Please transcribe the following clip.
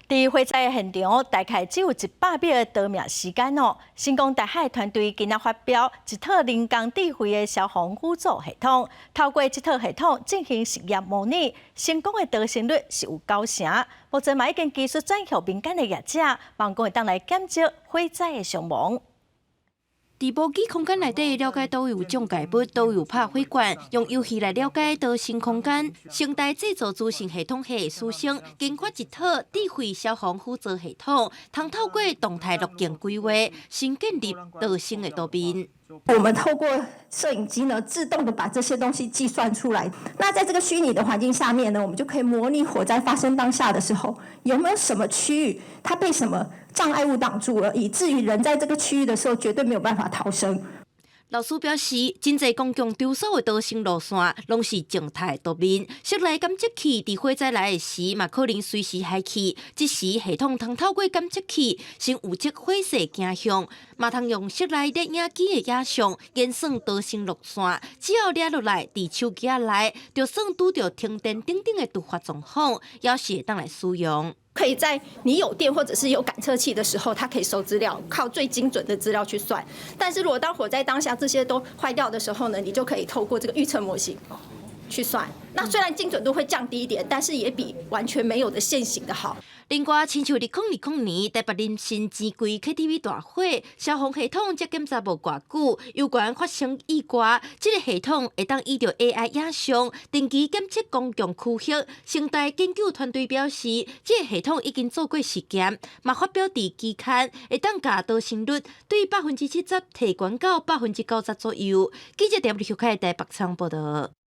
佇火災現場，大概只有100秒的逃命時間哦。神光大學團隊今仔發表一套人工智慧的消防輔助系統，透過這套系統進行實驗模擬，成功的逃生率是有九成。目前嘛已經技術轉予民間的業者，望講會當來減少火災的傷亡。佇模擬空間內底了解佗位有障礙物，佗位有拍火罐，用遊戲來了解逃生空間。成大製造資訊系統系的師生研發一套智慧消防輔助系統，通透過動態路徑規劃，新建立逃生的圖面。我們透過攝影機呢，自動的把這些東西計算出來。那在這個虛擬的環境下面呢，我們就可以模擬火災發生當下的時候，有沒有什麼區域它被什麼障礙物擋住了，以至於人在這個區域的時候絕對沒有辦法逃生。老師表示，真濟公共場所的逃生路線攏是靜態圖面，室內感測器佇火災來的時，嘛可能隨時害去。這時系統通透過感測器，先預測火勢行向，嘛通用室內攝影機的影像演算逃生路線。只要掠落來，佇手機仔內，就算拄著停電等等的突發狀況，也是會當來使用。可以在你有電或者是有感測器的時候，它可以收資料，靠最精準的資料去算。但是如果當火災當下這些都壞掉的時候呢，你就可以透過這個預測模型去算。那雖然精準度會降低一點，但是也比完全沒有的現行的好。另外，親像2020年台北林森錢櫃 KTV 大火，消防系統才檢查無偌久，猶原發生意外。這個系統會當依著 AI 影像定期檢測公共區域。成大研究團隊表示，這個系統已經做過實驗，嘛發表佇期刊，會當共逃生率對70%提懸到90%左右。記者陳立秀凱台北場報道。